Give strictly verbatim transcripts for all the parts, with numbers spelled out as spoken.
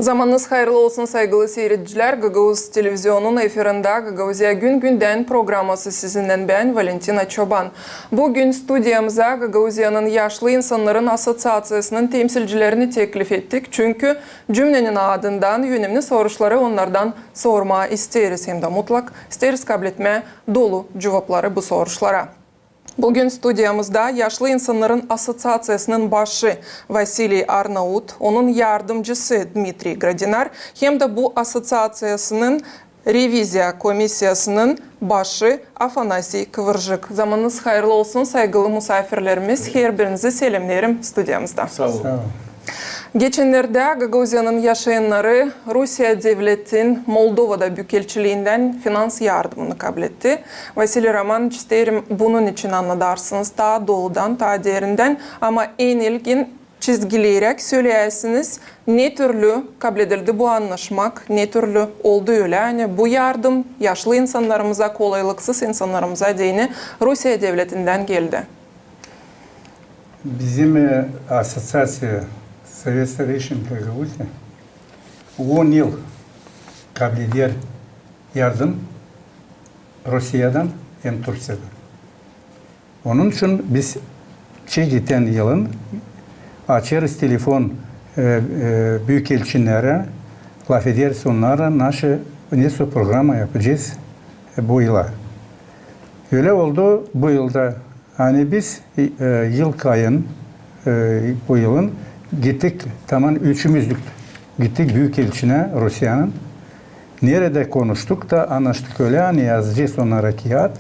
Zamanınız hayırlı olsun, saygılı siiredicilär. Gagauz televizionunun efirindä Gagauziya gün-gündän programması, sizinnän bän, Valentina Çoban. Bu gün studiyamıza Gagauziyanın yaşlı insannarın asosiaţiyasının temsilcilerini teklif ettik, çünkü cümnenin adından önemli soruşları onnardan sormaa isteeriz, hem dä mutlak isteeriz kabletmää dolu cuvapları bu soruşlara. Bu gün studiyamızda yaşlı insannarın asosiaţiyasının başı Vasiliy Arnaut, onun yardımcısı Dmitriy Grodinar, hem dä bu asosiaţiyasının reviziya komissiyasının başı Afanasiy Kıvırjık. Zamanınız hayırlı olsun, saygılı musaafirlerimiz, herbirinizi selemneerim studiyamızda. Saa olun. Saa olun. Geçennerdä Gagauziyanın yaşayannarı Rusiya devletin Moldovada büükelçiliindän finans yardımını kabletti. Vasiliy Romanoviç, isteerim bunun için annadarsınız taa doludan, taa derindän, ama en ilgin çizgileräk söleyäsiniz, ne türlü kabledildi bu annaşmak, ne türlü oldu ölä, ani bu yardım yaşlı insannarımıza, kolaylıksız insannarımıza deyni Rusiya devletindän geldi. Bizim, e, asosiaţiya Совет старейшин Гагаузии on yıl kableder yardım Rusiyadan hem Turţiyadan. Onun için biz çeketän yılın açêrız telefon, e, e, büükelçilerä, lafederiz onnara, naşı, nesoy programa yapacez, e, bu yıla. Ölä oldu bu yılda. Ani biz, e, yılkayın, e, bu yılın gittik, taman üçümüz dä gittik büükelçinä Rusiyanın. Neredä konuştuk da annaştık ölä, ani yazacez onnara kiyat,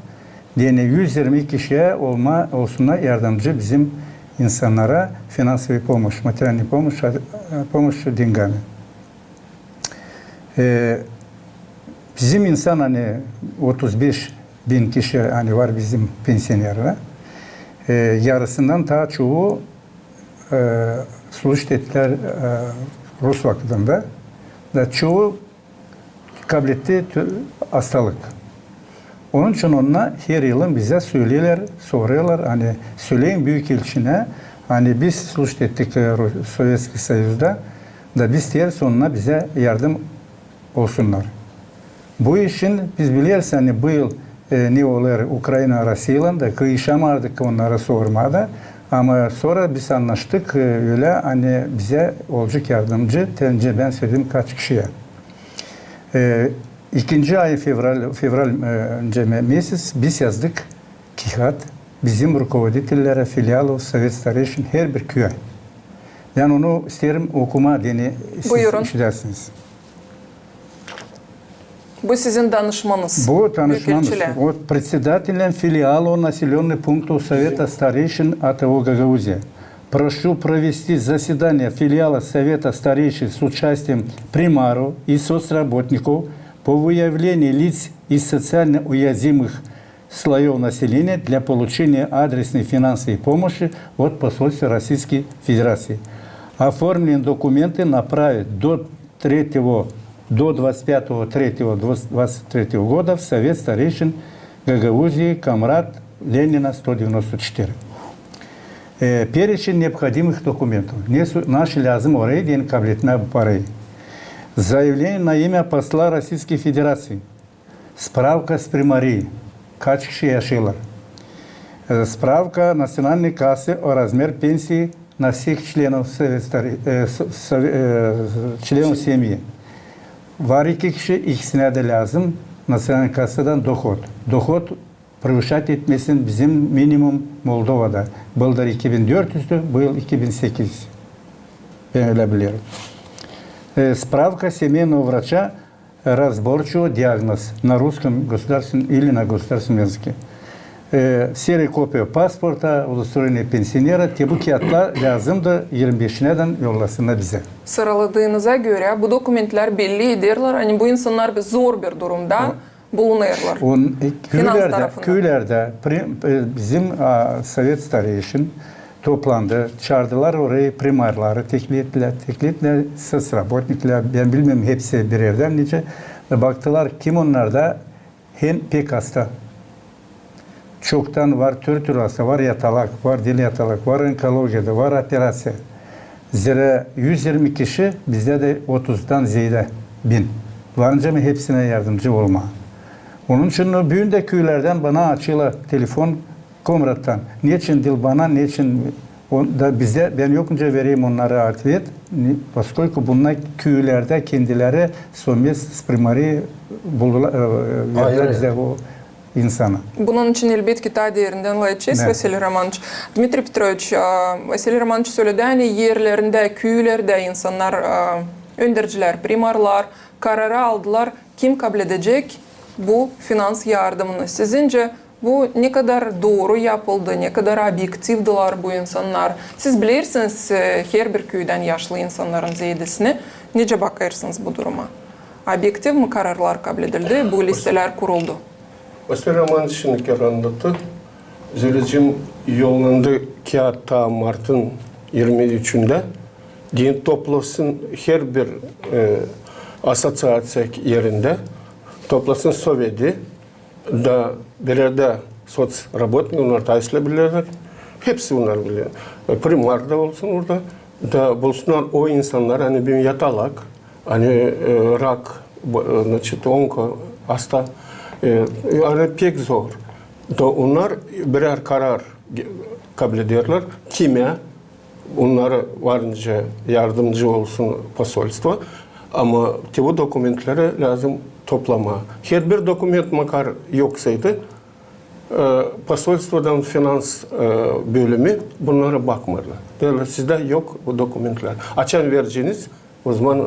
deyni, üz irmi kişiyä olma, olsunnar yardımcı bizim insannara, финансовая помощь, материальная помощь, e, помощь деньгами. E, bizim insan, ani otuz beş bin kişi, ani var bizim pensionerlär, e, yarısından taa çoyu, e, служить ettilär, e, rus vakıdında. Da çoyu kabletti tü-, astalık. Onun için onnar her yılın bizä söleerlär, sorêrlar, ani söleyin büükelçinä, ani biz служить ettik, e, Ru-, Sovetskiy Soyuzda, da biz isteeriz, onnar bizä yardım olsunnar. Bu için biz bileriz, ani bu yıl, e, ne olêr Ukraina Rusiyaylan da, kıyışamardık onnara sormaa da, ama sora biz annaştık, e, ölä, ani bizä olacek yardımcı, tä öncä bän söledim kaç kişiyä. E, ikinci ay fevral, fevral, e, öncä me-, meses biz yazdık kiyat bizim rukovoditellerä filialov Совет старейшин herbir küüyä. Bän onu isteerim okumaa, deyni, siz işidäsiniz. Buyurun. Bu sizin danışmanız. Bu danışmanız. Büükelçilä. Вот, председателям филиалов населённых пунктов Совета старейшин А Т О Гагаузия. Прошу провести заседание филиала Совета старейшин с участием примаров и соцработников по выявлению лиц из социально уязвимых слоёв населения для получения адресной финансовой помощи от посольства Российской Федерации. Оформленные документы направить до третьего, до двадцать пятого третьего двадцать третьего года в Совет старейшин Гагаузии, Комрад Ленина, сто девяносто четыре. Э, перечень необходимых документов. Nesoy, naşey lääzım orayı deyni kabletmää bu parayı. Заявление на имя посла Российской Федерации. Справка с примарии, kaç kişi yaşêêrlar. E, справка Национальной кассы о размере пенсии на всех членов Совет старей-, e, s-, sove-, e, членов семьи. Var iki kişi, ikisinä dä lääzım Национальной кассадан доход. Доход превышать etmesin bizim минимум Moldovada. Bıldır iki bin dört üzdü, bu yıl iki bin sekiz üz. Bän ölä bilerim. E, справка семейного врача разборчивого диагноз на русском государственном или на государственном языке. E, серая копия паспорта, удостоверение пенсионера, te bu kiyatlar lääzımdı irmi beşinädän yollasınnar bizä. Sıraladığınıza görä, bu dokumentlär belli ederlär, ani bu insannar bir zor bir durumda bulunêrlar. Finans tarafından. Küülerdä, küülerdä pri-, e, bizim, a, Совет старейшин toplandı, çaardılar orayı primarları, teklif ettilär, teklif ettilär, соцработниклär, bän bilmeerim hepsi bir erdä nicä, da baktılar, kim onnarda hem pek asta. Çoktan var tür-tür asta, var yatalak, var diil yatalak, var onkologiyada, var operaţiya. Zerä üz irmi kişi, bizdä dä otuzdan zeedä bin. Varınca mı hepsinä yardımcı olmaa. Onun için büün dä küülerdän bana açıla telefon Komrattan. Neçin diil bana, neçin o, da bizdä, bän yokunca vereyim onnara otvet, ne, poskoyku bunnar küülerdä kendileri совместно с примаром buldular, e, verdilär bizdä o insana. Bunun için, elbetki, taa derindän lafedecez, Vasiliy Romanoviç. Dmitriy Petroviç, a, Vasiliy Romanoviç söledi, ani erlerindä, küülerdä insannar, a, öndercilär, primarlar kararı aldılar, kim kabledecek bu finans yardımını. Sizincä, bu ne kadar dooru yapıldı, ne kadar obyektivdılar bu insannar? Siz bilersiniz, e, herbir küüdän yaşlı insannarın zeedesini. Nicä bakêrsınız bu duruma? Obyektiv mi kararlar kabledildi, bu listelär kuruldu? Vasiliy Romanoviç şindi annattı. Zerä yollandı kiyat taa martın irmi üçündä. Deyni toplasın herbir, e, asosiaţiya erindä, toplasın soveti, da bir erdä soţrabotnik, onnar taa islää bilerlär. Hepsi onnar biler. E, primar da olsun orada. Da bulsunnar o insannar, ani büün yatalak, ani, e, rak, bu, e, значит, onko asta, e, e, ani pek zor. Da onnar birär karar ge-, kablederlär. Kimä, onnara varınca yardımcı olsun posolstvo, ama te bu dokumentleri lääzım toplamaa. Herbir dokument makar yoksaydı, e, posolstvodan finans, e, bölümü bunnara bakmêêrlar. Deerlär, sizdä yok bu dokumentlär. Açan vereceniz, o zaman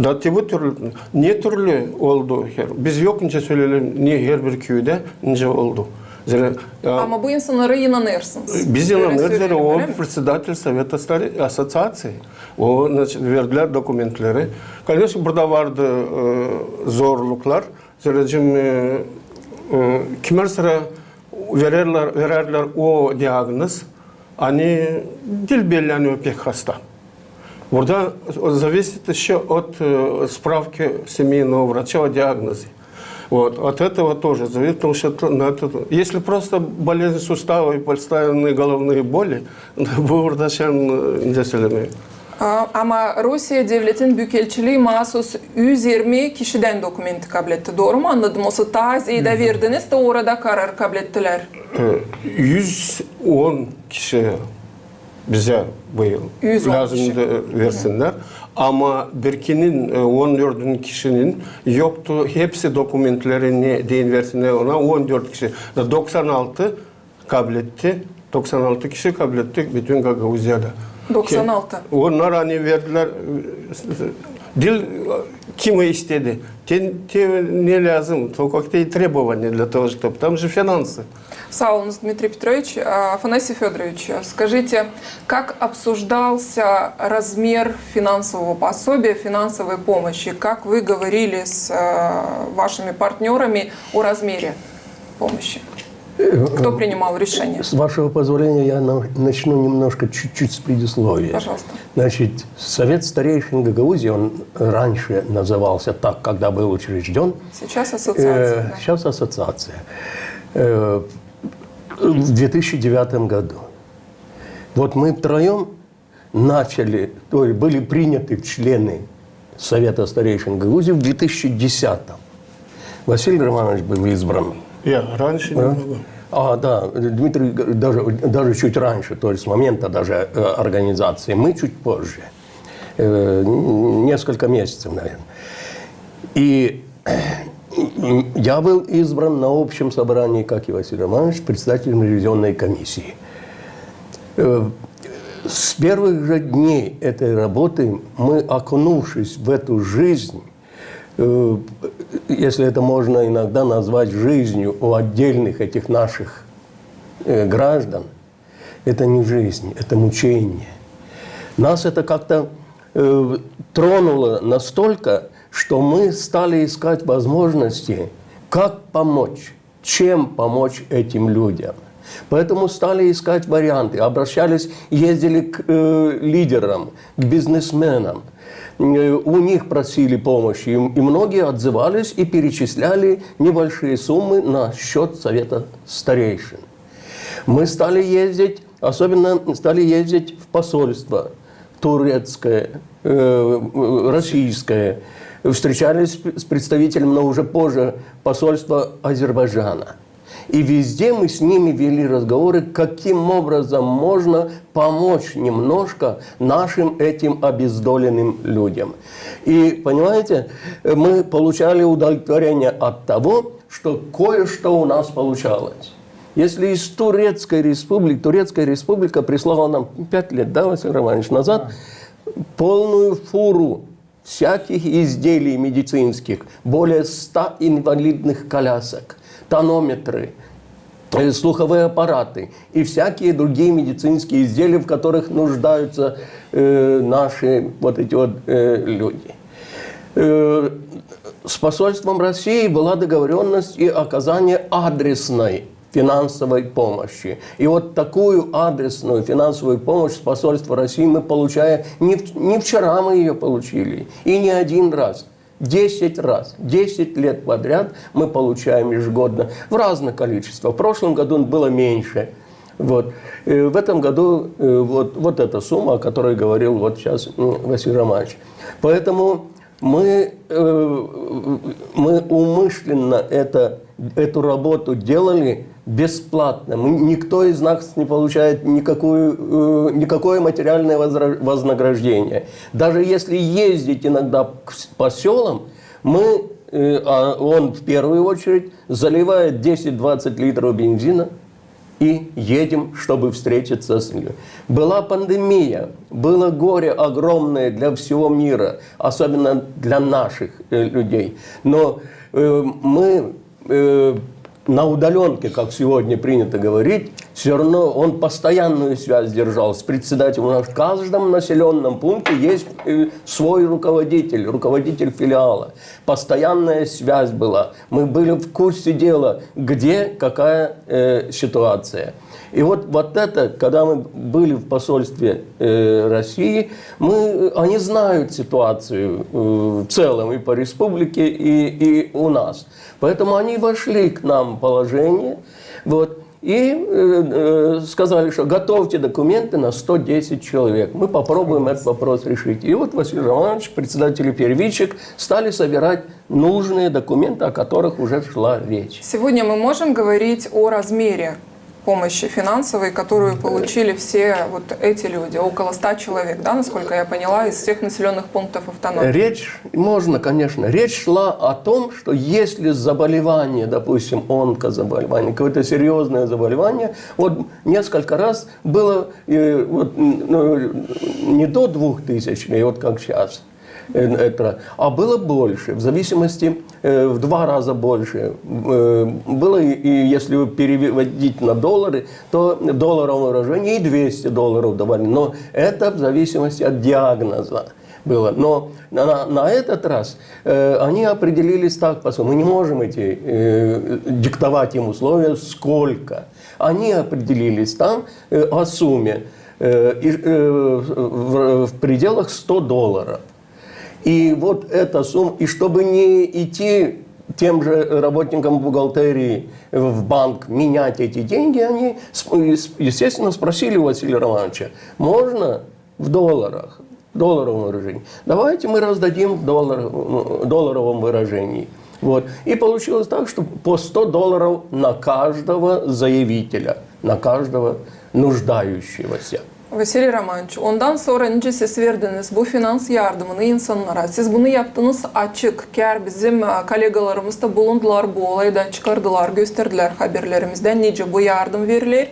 da te bu türlü, ne türlü oldu, her-, biz yokunca söleyelim, ne herbir küüdä nicä oldu. Zerä, e, Ama bu insannara inanêrsınız. Biz inanêrız, zerä o председатель совета старей-, asosiaţiya. O, значит, verdilär dokumentleri. Конечно, burada vardı, e, zorluklar. Zerä, e, e, kimär sıra vererlär, vererlär o diagnoz, ani diil bellänmeycek pek hasta. Burada зависит ещё от, э, справки семейного врача о диагнозе. Вот. От этого тоже зависит, потому что это, на это, если просто болезнь сустава и постоянные головные боли, bu burada sen, e, ne sölemää. A, ama Rusiya devletin büükelçilii maasuz üz irmi kişidän dokumenti kabletti. Dooru mu annadım? Osa taa zeedä verdiniz da orada karar kablettilär. E, üz on kişi bizä bu yıl lääzımdı, e, versinnär. Ama bir ikinin, e, on dördün kişinin yoktu. Hepsi dokumentlerini deyni versinnär ona, on dört kişi. Da doksan altı kabletti. Doksan altı kişi kabletti bütün Gagauziyada. Doksan altı. Onnar ani verdilär, e, diil, e, kim istedi. Te, te ne lääzım, то какие требования для того, чтобы, там же финансы. Saa olunuz, Dmitriy Petroviç. Afanassiy Födoroviç, скажите, как обсуждался размер финансового пособия, финансовой помощи? Как вы говорили с, э, вашими партнёрами о размере помощи? Кто принимал решение? С вашего позволения, я на-, начну немножко, чуть-чуть с предисловия. Пожалуйста. Значит, Совет старейшин Гагаузии, он раньше назывался так, когда был учреждён. Сейчас ассоциация, э, да. Сейчас ассоциация. Э, в две тысячи девятом году. Вот мы втроём начали, то есть были приняты в члены Совета старейшин Гагаузии в две тысячи десятом. Василий Романович был избран. Я раньше немного. А, да, Дмитрий даже, даже чуть раньше, то есть с момента даже, э, организации. Мы чуть позже. Э, н-, несколько месяцев, наверное. И я был избран на общем собрании, как и Василий Романович, председателем ревизионной комиссии. Э, с первых же дней этой работы мы, окунувшись в эту жизнь, э, если это можно иногда назвать жизнью у отдельных этих наших, э, граждан, это не жизнь, это мучение. Нас это как-то, э, тронуло настолько, что мы стали искать возможности, как помочь, чем помочь этим людям. Поэтому стали искать варианты, обращались, ездили к, э, лидерам, к бизнесменам. Э, у них просили помощи, и, и многие отзывались и перечисляли небольшие суммы на счёт Совета старейшин. Мы стали ездить, особенно стали ездить в посольство, в турецкое, э, российское, встречались с представителем, но уже позже, посольства Азербайджана. И везде мы с ними вели разговоры, каким образом можно помочь немножко нашим этим обездоленным людям. И, понимаете, мы получали удовлетворение от того, что кое-что у нас получалось. Если из Турецкой Республики, Турецкая Республика прислала нам пять лет, да, Василий Романович, назад, полную фуру всяких изделий медицинских, более ста инвалидных колясок, тонометры, э, слуховые аппараты и всякие другие медицинские изделия, в которых нуждаются, э, наши вот эти вот, э, люди. Э, с посольством России была договорённость и оказание адресной финансовой помощи. И вот такую адресную финансовую помощь с посольства России мы получаем, не в-, не вчера мы её получили, и не один раз. Десять раз, десять лет подряд мы получаем ежегодно в разных количествах. В прошлом году было меньше. Вот. Э, в этом году, э, вот, вот эта сумма, о которой говорил вот сейчас, м, Василий Романович. Поэтому мы, э, мы умышленно это, эту работу делали бесплатно. Мы, никто из нас не получает никакую, э, никакое материальное возра-, вознаграждение. Даже если ездить иногда к с-, по сёлам, мы, э, а он в первую очередь заливает десять-двадцать литров бензина и едем, чтобы встретиться с ним. Была пандемия, было горе огромное для всего мира, особенно для наших, э, людей. Но, э, мы, э, на удалёнке, как сегодня принято говорить, всё равно он постоянную связь держал с председателем. У нас в каждом населённом пункте есть, э, свой руководитель, руководитель филиала. Постоянная связь была. Мы были в курсе дела, где какая, э, ситуация. И вот, вот это, когда мы были в посольстве, э, России, мы, они знают ситуацию, э, в целом и по республике, и, и у нас. Поэтому они вошли к нам в положение, вот, и, э, э, сказали, что готовьте документы на сто десять человек. Мы попробуем этот вопрос решить. И вот Василий Романович, председатель Первичек, стали собирать нужные документы, о которых уже шла речь. Сегодня мы можем говорить о размере помощи финансовой, которую получили все вот эти люди, около ста человек, да, насколько я поняла, из всех населённых пунктов автономии. Речь, можно, конечно. Речь шла о том, что если заболевание, допустим, онкозаболевание, какое-то серьёзное заболевание, вот несколько раз было, э, вот, м, ну, не до двух тысяч, вот как сейчас, э, это, а было больше, в зависимости, э, в два раза больше, э, было, и, и если переводить на доллары, то в долларовом выражении и двести долларов давали, но это в зависимости от диагноза было. Но на, на, на этот раз, э, они определились так, по сути, мы не можем эти, э, диктовать им условия, сколько. Они определились там, э, о сумме, э, и, э, в, в пределах сто долларов. И вот эта сумма, и чтобы не идти тем же работникам бухгалтерии в банк менять эти деньги, они, сп-, ес-, естественно, спросили у Василия Романовича: «Можно в долларах, в долларовом выражении? Давайте мы раздадим в доллар-, в долларовом выражении». Вот. И получилось так, что по сто долларов на каждого заявителя, на каждого нуждающегося. Василий Романович, ondan sora, nicä siz verdiniz bu finans yardımını insannara, siz bunu yaptınız açık, kär bizim, e, kollegalarımız da bulundular bu olayda, çıkardılar, gösterdilär haberlerimizdä, nicä bu yardım veriler.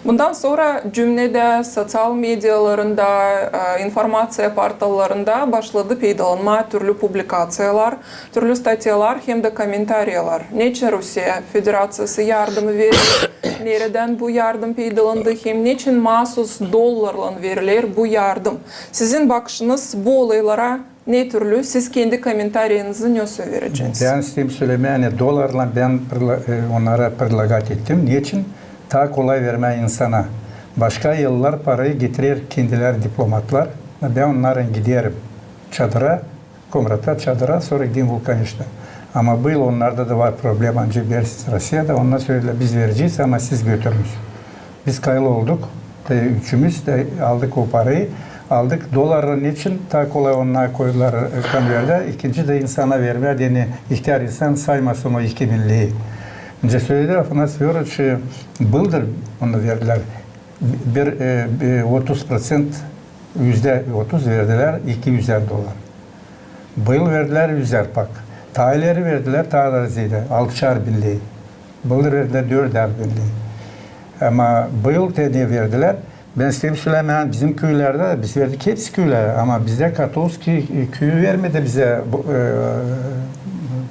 Bundan sora cümledä, soţial medialarında, e, informaţiya portallarında başladı peydalanmaa türlü publikaţiyalar, türlü statyalar hem dä kommentariyalar. Neçin Rusiya Federaţiyası yardımı verer, neredän bu yardım peydalandı, hem neçin maasuz dollarlan veriler bu yardım. Sizin bakışınız bu olaylara ne türlü, siz kendi kommentariyinizi ne söleceniz? Bän isteerim sölemää, ani dollarlan bän predla-, e, onnara predlagat ettim. Neçin? Taa kolay vermää insana. Başka ellar parayı getirer kendilär diplomatlar. Bän onnarın giderim çadıra, Komrata, çadıra, sora giderim Vulkaneştä. Ama bıyıl onnarda da var problema, ancak bilirsiniz, Rusiyada. Onnar söledilär: biz verecez, ama siz götürünüz. Biz kayıl olduk, da üçümüz dä aldık o parayı. Aldık doları, neçin taa kolay onnar koydular, e, konverdä, ikinci dä insana vermää, deyni ihtär insan saymasın o iki binlii. Nicä söledi Afanas Fiodoroviç, e, bıldır onu verdilär. Bir, e, bir otuz proţent, üzdä otuz verdilär iki üzär dolar. Bıyıl verdilär üzär pak. Taa ileri verdilär taa da zeedä, altışar binlii. Bıldır verdilär dördär binlii. Ama bıyıl te ne verdilär? Bän isteerim sölemää, bizim küülerdä, biz verdik hepsi küülä, ama bizdä Kotovski, e, küüyü vermedi bizä bu, e,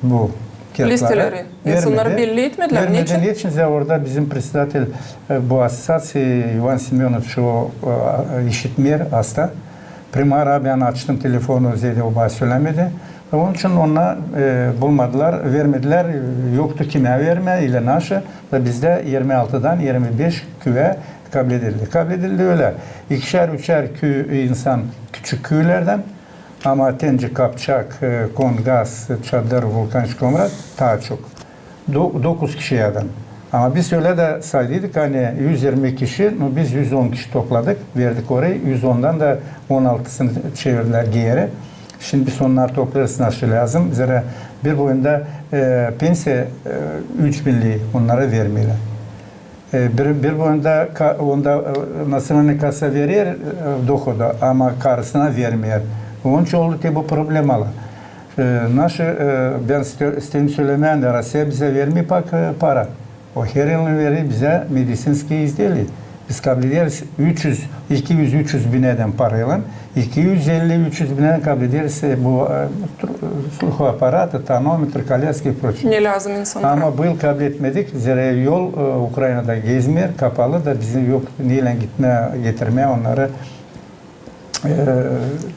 bu kiyatları. Listeleri. İnsannara belli etmedilär. Vermedi. Neçin? Neçin? Zerä orada bizim председатель, e, bu asosiaţiya İvan Semönoviç, o, e, işitmeer, asta. Primarı bän açtım telefonu, zeedä o bana sölämedi. Onun için onnar, e, bulmadılar, vermedilär, yoktu kimä vermää, ilä naşı, da bizdä irmi altıdan irmi beş küüyä kabledildi. Kabledildi ölä. İkişär, üçär küü-, insan küçük küülerdän, ama Tenci, Kapçak, e, Kongaz, Çadır, Vulkan, Komrat taa çok. Do-, dokuz kişiyädän. Ama biz ölä dä saydıydık, ani üz irmi kişi, no, biz üz on kişi topladık, verdik orayı, üz ondan da on altısını çevirdilär geeri. Şindi biz onnarı toplarız, naşı lääzım. Zerä bir boyunda, e, pensiya, e, üç binlii onnara vermeerlär. E, bir, bir boyunda ka-, onda, e, naţionalnaya kasa verer, e, dohodu, ama karısına vermeer. Onun için oldu te bu problemalar. E, naşı, e, bän iste-, isteerim sölemää, ani Rusiya bizä vermeer pak, e, para. O her yıl verer bizä медицинские изделия. Biz kablederiz üç üz, iki üz, üç üz binädän paraylan, iki üz elli, üç üz binädän kablederiz, e, bu, e, tr-, слуховой аппараты, тонометры, коляски и прочее. Ne lääzım insannara. Ama bu yıl kabletmedik, zerä yol, e, Ukraynada gezmeer, kapalı da bizim yok neylän gitmää, getirmää onnarı, e,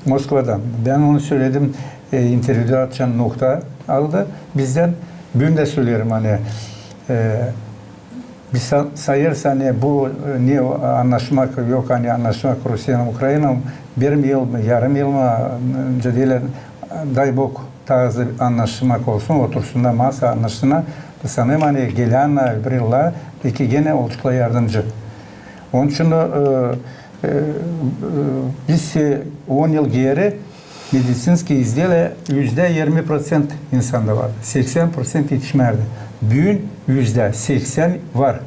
Moskvadan. Bän onu söledim, e, intervyu da açan Nokta aldı bizdän. Büün dä söleerim, ani, e, biz sa-, sayêrız, ani bu, e, ne annaşmak yok, ani annaşmak Rusiyanın, Ukraynanın, bir yıl mı, yarım yıl mı, e, nicä deerlär, дай бог, taa hızlı annaşmak olsun, otursunnar masaya, annaşsınnar. Sanêrım, ani gelän, e, öbür yıllar iki genä olaceklar yardımcı. Onun için, e, e, e, biz, e, on yıl geeri медицинские изделия üzdä irmi proţent insanda vardı. Seksän proţent etişmärdi. Büün üzdä seksän var.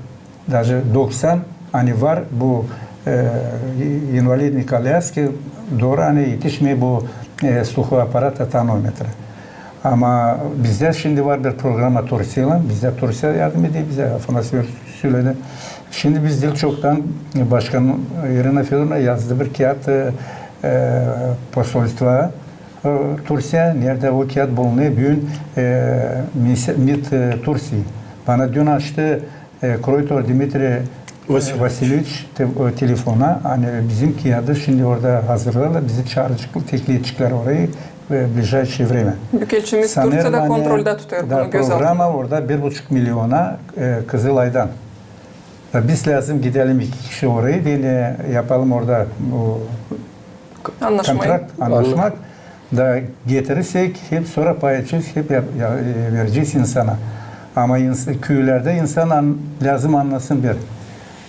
Даже doksan, ani var bu, e, инвалидные коляски, dooru, ani etişmeer bu, e, слуховой аппарат, тонометры. Ama bizdä şindi var bir programa Tursiyaylan, bizdä Tursiya yardım eder bizä, Afanas Fiodoroviç söledi. Şindi biz diil çoktan, e, başkan İrina Födorovna yazdı bir kiyat, e, e, посольство, e, Tursiya, neredä o kiyat bulunêr büün, e, мис-, МИД, e, Турсии. Bana dün açtı, e, Kroytor Dimitriy, e, Vasilyeviç te-, e, telefona, ani bizim kiyadı şindi orada hazırlarlar, bizi çaaraceklar, teklif edeceklär orayı, e, ближайшее время. Büyükelçimiz Tursiya da kontroldä tutêr bunu, göz altında. Programa orada bir buçuk milyona, e, Kızılaydan. Da biz lääzım gidelim iki kişi orayı, deyni yapalım orada bu kontrakt, annaşmak. Da getirirsek, hep sora pay edecez, hep yap-, ya-, e, verecez insana. Ama ins-, küülerdä insan an-, lääzım annasın bir.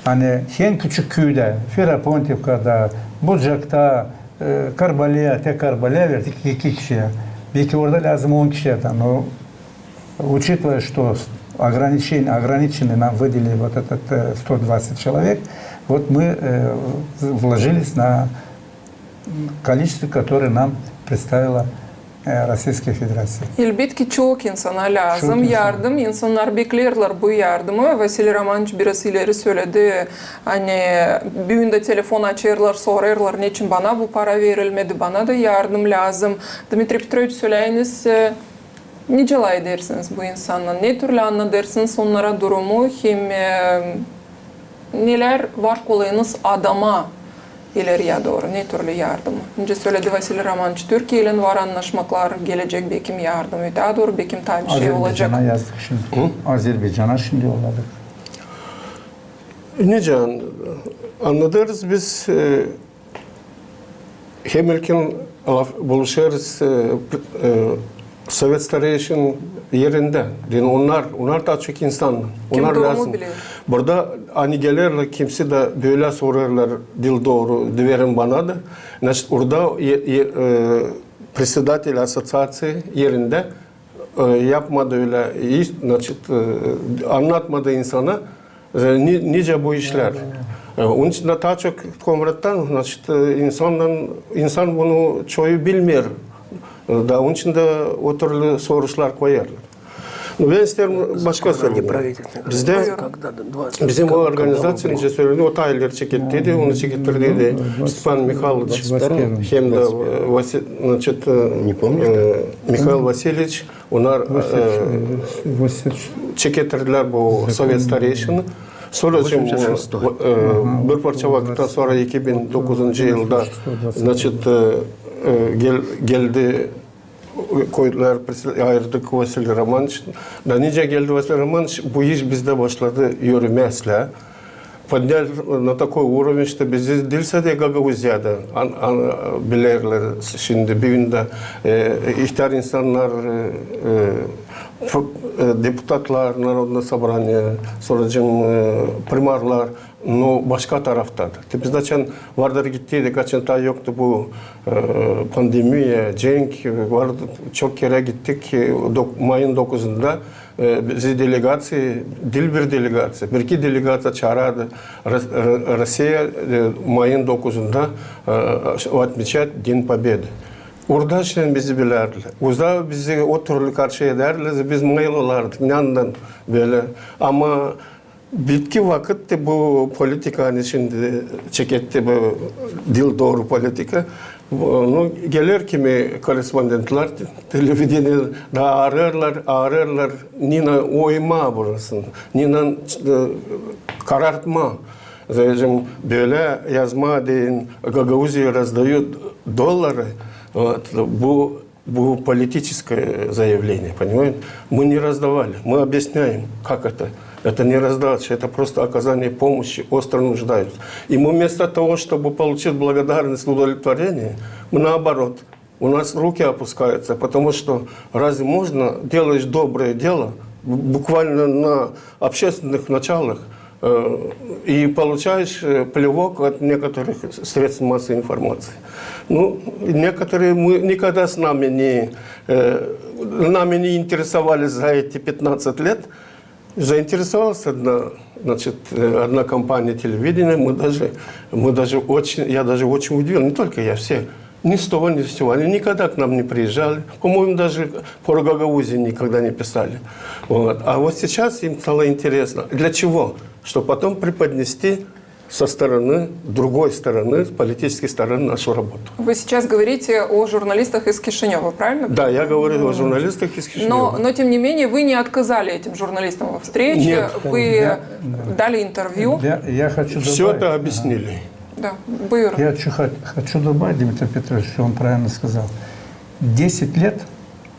Ani en küçük küüdä, Ferapontivkada, Bucakta, e, Karbaleä, te Karbaleä verdik iki kişiyä. Belki orada lääzım on kişiyä, но, учитывая, что с-, ограничение, ограничены нам выделили вот этот, э, сто двадцать человек, вот мы, э, в-, вложились на количество, которое нам представила, э, Российская Федерация. Elbetki, çok insana lääzım yardım, insannar bekleerlär bu yardımı. Vasiliy Romanoviç biraz ileri söledi, ani büün dä telefon açêrlar, sorêrlar, neçin bana bu para verilmedi, bana da yardım lääzım. Dmitriy Petroviç, söläyiniz, e, nicä lafedersiniz bu insannan, ne türlü annadêrsınız onnara durumu, hem, e, nelär var kolayınız adama ileriyä dooru, ne türlü yardımı? Nicä söledi Vasiliy Romanoviç, Türkiyeylän var annaşmaklar, gelecek bekim yardım, ötää dooru bekim taa bir şey olacek. Azerbaycana yazdık şindi. Hı? Azerbaycana şindi yolladık. Nicä an-, annadêrız biz, e, hem ilkin laf-, buluşêrız, e, p-, e, Sovet stareyşin erindä. Yani onnar, onnar taa çok insan. Kim doorumu biler. Burada ani gelerlär, kimisi dä bölä sorêrlar, diil dooru, verin bana da. Значит, orada e, e, e, председатель ассоциации erindä e, yapmadı ölä iş, значит, e, annatmadı insana, e, ni-, nicä bu işlär. E, onun için dä taa çok Komrattan, значит, e, insandan, insan bunu çoyu bilmeer. E, da onun için dä o türlü soruşlar koyêrlar. Ну, bän isteerim başka sorayım. Bizdä, bizim o organizaţiya, nicä söledim, o taa ileri çeketti, onu çekettirdi Stepan Mihayloviç, hem dä, e, Vasi-, значит, e, Mihail Vasiliç, onnar, e, çekettirdilär bu sovet stareyşini. Sora, e, bir parça vakıttan sora, iki bin dokuzuncu yılda, значит, e, e, gel-, geldi koydular, ayırdık Vasiliy Romanoviç. Da nicä geldi Vasiliy Romanoviç, bu iş bizdä başladı yürümää islää. Подняли на такой уровень, что bizi diil sade Gagauziyada an-, an-, bilerlär şindi. Büün dä, e, ihtär insannar, e, e, f-, e, deputatlar, Народное собрание, sora, e, primarlar, но başka tarafta da. Te biz açan vardır gittiydik, açan taa yoktu bu, e, pandemiya, cenk, e, vardı, çok kerä gittik, e, dok-, mayın dokuzunda, e, bizi delegaţiya, diil bir delegaţiya, bir-iki delegaţiya çaardı Ros-, Ro-, Rossiya, e, mayın dokuzunda, e, отмечать День Победы. Orada şindi bizi bilärdilär. Uzaa bizi o türlü karşı edärdilär, biz mayıl olardık, ne andan bölä. Ama bitki vakıt te bu politika, ani şindi çeketti bu diil dooru politika. Onu geler kimi korrespondentlär te-, televideniye da aarêêrlar, aarêêrlar, ninä oymaa burasını, ninä, e, karartmaa. Zerä bölä yazmaa deyni, Гагаузия раздаёт доллары, вот, bu Bu политическое заявление, понимаете? Мы не раздавали. Мы объясняем, как это. Это не раздача, это просто оказание помощи, остро нуждаются. И мы вместо того, чтобы получить благодарность, удовлетворение, мы наоборот, у нас руки опускаются, потому что разве можно, делаешь доброе дело, буквально на общественных началах, э, и получаешь, э, плевок от некоторых средств массовой информации. Ну, некоторые мы никогда с нами не, э, нами не интересовались за эти пятнадцать лет. Заинтересовалась одна, значит, э, одна компания телевидения, мы даже, мы даже очень, я даже очень удивился, не только я, все. Ни с того, ни с сего. Они никогда к нам не приезжали. По-моему, даже про Гагаузию никогда не писали. Вот. А вот сейчас им стало интересно. Для чего? Чтобы потом преподнести со стороны, другой стороны, с политической стороны нашу работу. Вы сейчас говорите о журналистах из Кишинева, правильно? Да, я говорю о журналистах из Кишинева. Но, но тем не менее, вы не отказали этим журналистам во встрече, вы дали интервью. Я, я хочу добавить. Всё это объяснили. Да, буюрун. Я чё хо-, хочу добавить, Дмитрий Петрович, что он правильно сказал. Десять лет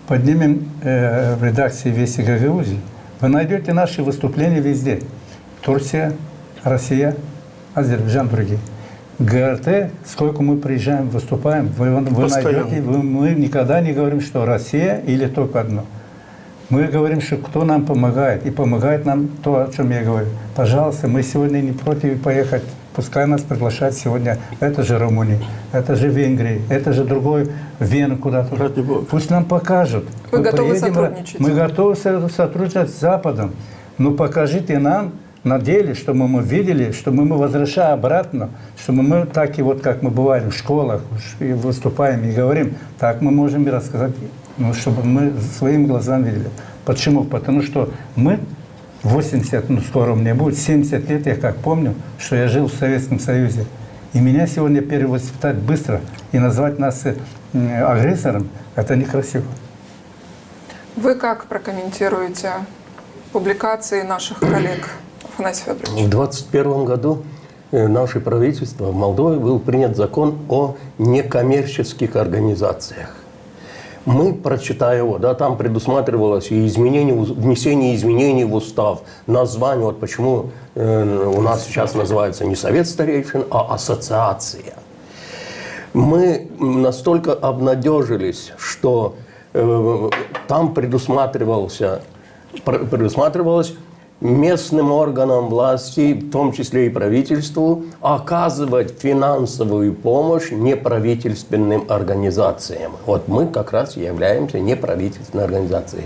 поднимем, э, в редакции «Вести Гагаузии». Вы найдёте наши выступления везде. Турция, Россия, Азербайджан, другие. ГРТ, сколько мы приезжаем, выступаем, вы, вы найдёте, вы, мы никогда не говорим, что Россия или только одно. Мы говорим, что кто нам помогает, и помогает нам то, о чём я говорю. Пожалуйста, мы сегодня не против поехать. Пускай нас приглашают сегодня. Это же Румыния, это же Венгрия, это же другой, Вена куда-то. Ради бога. Пусть нам покажут. Вы готовы сотрудничать? Мы готовы со-, сотрудничать с Западом. Но покажите нам на деле, чтобы мы видели, чтобы мы возвращали обратно, чтобы мы так и вот, как мы бываем в школах, и выступаем, и говорим, так мы можем и рассказать, ну, чтобы мы своими глазами видели. Почему? Потому что мы восемьдесят, ну, скоро мне будет, семьдесят лет, я как помню, что я жил в Советском Союзе. И меня сегодня перевоспитать быстро и назвать нас, э, агрессором, это некрасиво. Вы как прокомментируете публикации наших коллег, Афанасий Фёдорович? В двадцать первом году, э, наше правительство в Молдове был принят закон о некоммерческих организациях. Мы, прочитая его, да, там предусматривалось и изменение, уз-, внесение изменений в устав, название, вот почему, э, у нас сейчас называется не совет старейшин, а ассоциация. Мы, м, настолько обнадёжились, что Э, Там предусматривался, пр- предусматривалось местным органам власти, в том числе и правительству, оказывать финансовую помощь неправительственным организациям. Вот мы как раз являемся неправительственной организацией.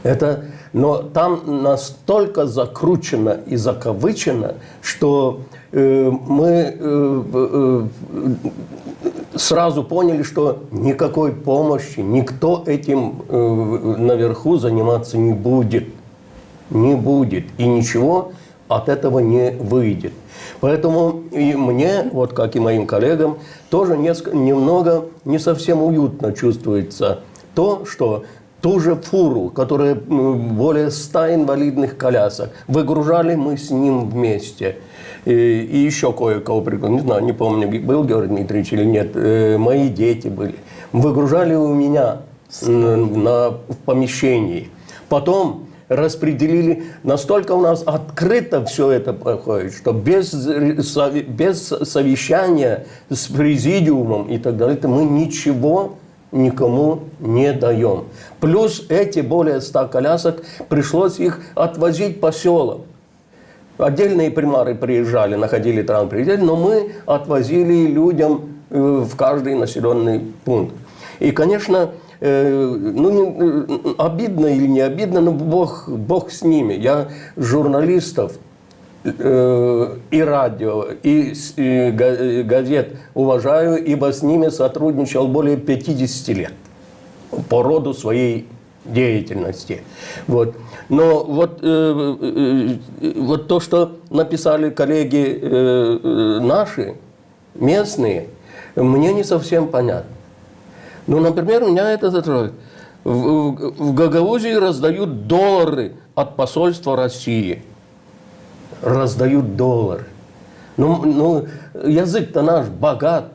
Это, но там настолько закручено и закавычено, что э, мы э, э, сразу поняли, что никакой помощи, никто этим э, наверху заниматься не будет. Не будет. И ничего от этого не выйдет. Поэтому и мне, вот как и моим коллегам, тоже неск- немного не совсем уютно чувствуется то, что ту же фуру, которая м, более ста инвалидных колясок, выгружали мы с ним вместе. И, и еще кое-кого пригласили, не знаю, не помню, был Георгий Дмитриевич или нет, э, мои дети были. Выгружали у меня м, на, в помещении. Потом распределили, настолько у нас открыто все это проходит, что без, ре- сови- без совещания с президиумом и так далее, то мы ничего никому не даем. Плюс эти более ста колясок, пришлось их отвозить по селам. Отдельные примары приезжали, находили транспорт, но мы отвозили людям э, в каждый населенный пункт. И, конечно, э, ну, не- э, обидно или не обидно, но Бог, Бог с ними. Я журналистов э, и радио, и, с- и га- э, газет уважаю, ибо с ними сотрудничал более пятидесяти лет по роду своей деятельности. Вот. Но вот, э, э, э, вот то, что написали коллеги э, э, наши, местные, мне не совсем понятно. Ну, например, меня это затронуло. В, в- в Гагаузии раздают доллары от посольства России. Раздают доллары. Ну, ну, язык-то наш богат,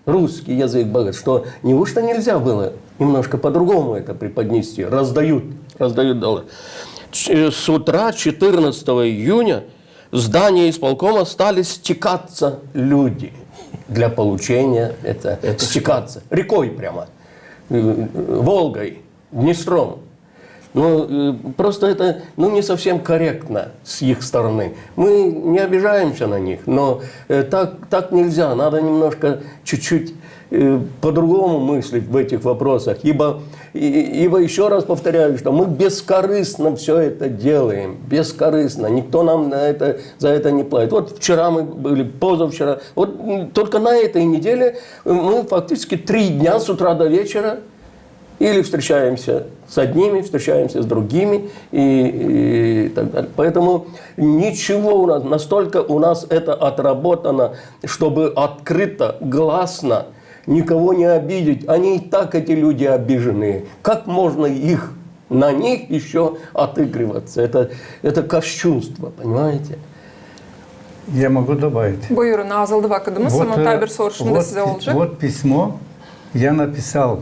русский язык богат, что неужто нельзя было немножко по-другому это преподнести? Раздают, раздают доллары. Ч- С утра четырнадцатого июня в здание исполкома стали стекаться люди для получения это, стекаться рекой прямо, э, Волгой, Днестром. Ну, э, просто это, ну, не совсем корректно с их стороны. Мы не обижаемся на них, но э, так, так нельзя. Надо немножко, чуть-чуть э, по-другому мыслить в этих вопросах. Ибо, и- ибо еще раз повторяю, что мы бескорыстно все это делаем. Бескорыстно. Никто нам на это, за это не платит. Вот вчера мы были, позавчера. Вот м, только на этой неделе мы фактически три дня с утра до вечера или встречаемся с одними, встречаемся с другими и, и так далее. Поэтому ничего у нас, настолько у нас это отработано, чтобы открыто, гласно, никого не обидеть. Они и так, эти люди, обиженные. Как можно их, на них еще отыгрываться? Это, это кощунство, понимаете? Я могу добавить. Buyurun, azaldı vakıdımız, Вот, ama э, taa bir soruşum da вот sizä пи- olacek. Вот письмо я написал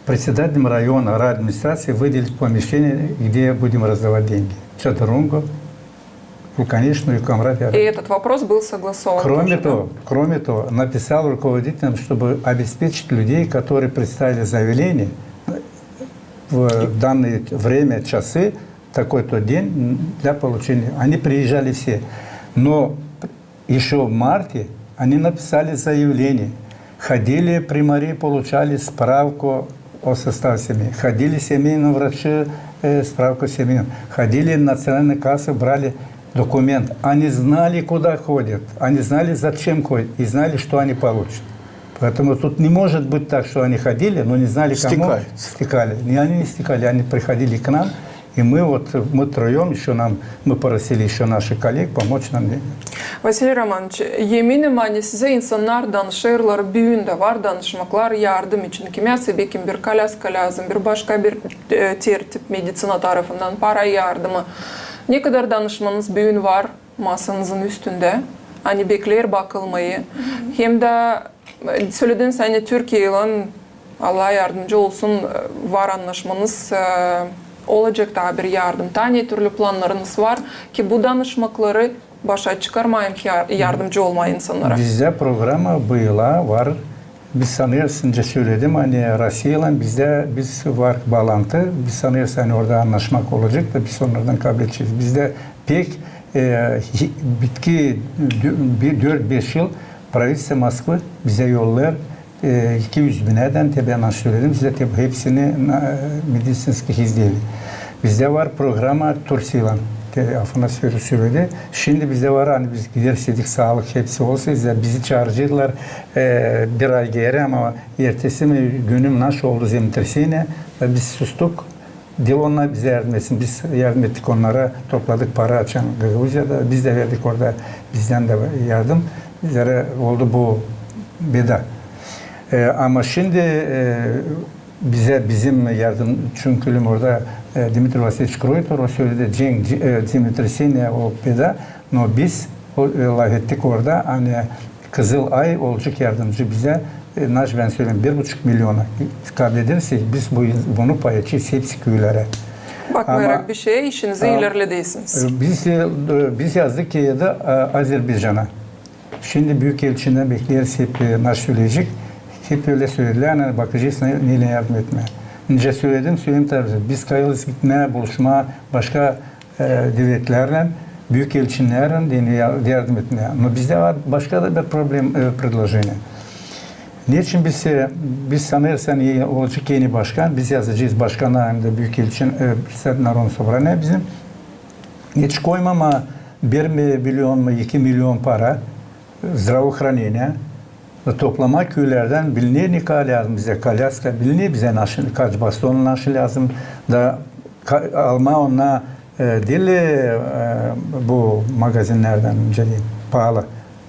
председателям района, райадминистрации выделить помещение, где будем раздавать деньги. Чадырунга, Вулканичную и Комрат. И этот вопрос был согласован Кроме тоже, да? того, кроме того, написал руководителям, чтобы обеспечить людей, которые представили заявление в данное время, часы, такой-то день для получения. Они приезжали все. Но еще в марте они написали заявление. Ходили примари, получали справку о составе семьи. Ходили семейные врачи, э, справку семейную. Ходили в национальные кассы, брали документ. Они знали, куда ходят. Они знали, зачем ходят. И знали, что они получат. Поэтому тут не может быть так, что они ходили, но не знали, кому Стекаются. Стекали. Не, они не стекали, они приходили к нам. И мы вот, мы троем еще нам, мы просили еще наших коллег помочь нам. Vasiliy Romanovich, eminim, ani sizä insannar danışêrlar, büün dä var danışmaklar yardım için. Kimäsä bekim bir kolyaska lääzım, bir başka bir e, tertip, meditsina tarafından, para yardımı. Ne kadar danışmanız büün var masanızın üstündä, ani bekleer bakılmayı. Hem dä e, sölediniz, ani Türkiyeylän, Allah yardımcı olsun, e, var annaşmanız, e, olacek taa bir yardım. Taa ne türlü plannarınız var ki bu danışmakları başa çıkarmayın ki yar- yardımcı olmayın insannara? Bizdä programa bıyıla var Biz sanêrız, nicä söledim, ani Rusiyalan bizdä biz var baalantı, biz sanêrız, ani orada annaşmak olacek da biz onnardan kabledecez. Bizdä pek, e, hi- bitki dö- bir dört-beş yıl pravidstvo Moskvı bizä yollêêr, e, iki üz binädän, te bän naşey söledim, bizdä te hepsini na- медицинских изделий. Bizdä var programa Tursiyalan, te Afanasy Födoroviç söledi. Şindi bizdä var, ani biz giderseydik, saalık hepsi olsa, bizi çaaraceydılar, e, bir ay geeri, ama ertesi mi, günü mü naşey oldu землетрясение, da biz sustuk. Diil onnar bizä yardım etsin, biz yardım ettik onnara, topladık para açan Gagauziyada, biz dä verdik orada bizdän dä yardım. Bizlerä oldu bu beda. E, ama şindi, e, bizä, bizim yardım, çünkü orada, e, Dmitri Vasilyeviç Kroytor, o söledi, cenk, e, землетрясение, o beda, no biz o, e, lafettik orada, ani Kızıl Ay olacek yardımcı bizä, e, naş bän söleyim, bir buçuk milyona kabledersek, biz bu, bunu payedecez hepsi küülerä. Bakmayarak bir şeye, işinizi ilerledeysin. E, biz, e, biz yazdık kiyada, e, Azerbaycana. Şindi büük elçindän bekleeriz, hep, e, naş söleyecek. Hep ölä söledilär, ani bakacez ne- neylän yardım etmää. Nicä söledim, söleyim taa, biz kayılız gitmää, buluşmaa başka, e, devletlärlän, büük elçilerlän, deyni ya- yardım etmää. Ama bizdä var başka da bir problem, e, предложение. Neçin biz, e, biz sanêrız, ani olacek eni başkan, biz yazacez başkana hem dä büük elçin, e, председатель Народного собрания bizim. Neçin koymamaa bir mi- milyon mu, iki milyon para, здравоохранение, da toplamaa küülerdän, bilinir, ne lääzım bizä, kolyaska, bilinir bizä, naşey, kaç baston naşey lääzım, da ka- almaa onnar, e, diil, e, bu magazinnerdän, nicä deyim, paalı.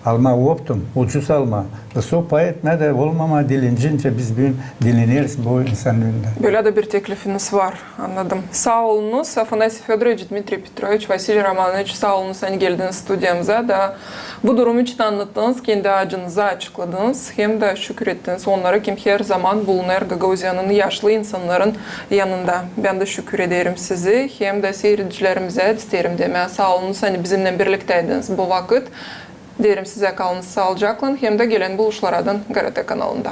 Almaa optum, ucuz almaa. Da sora pay etmää dä olmamaa dilenci, nicä biz büün dileneriz bu insanın önündä. Bölä dä bir teklifiniz var, annadım. Saa olunuz, Afanasy Födoroviç, Dmitriy Petroviç, Vasiliy Romanoviç, saa olunuz, ani geldiniz studiyamıza da bu durum için annattınız, kendi acınızı açıkladınız, hem dä şükür ettiniz onnara, kim her zaman bulunêr Gagauziyanın yaşlı insannarın yanında. Bän dä şükür ederim sizi, hem dä siiredicilerimizä isteerim demää saa olunuz, ani bizimnän birliktäydiniz bu vakıt. Deerim sizä, kalınız saalıcaklan, hem dä gelän buluşlardan GRT kanalında.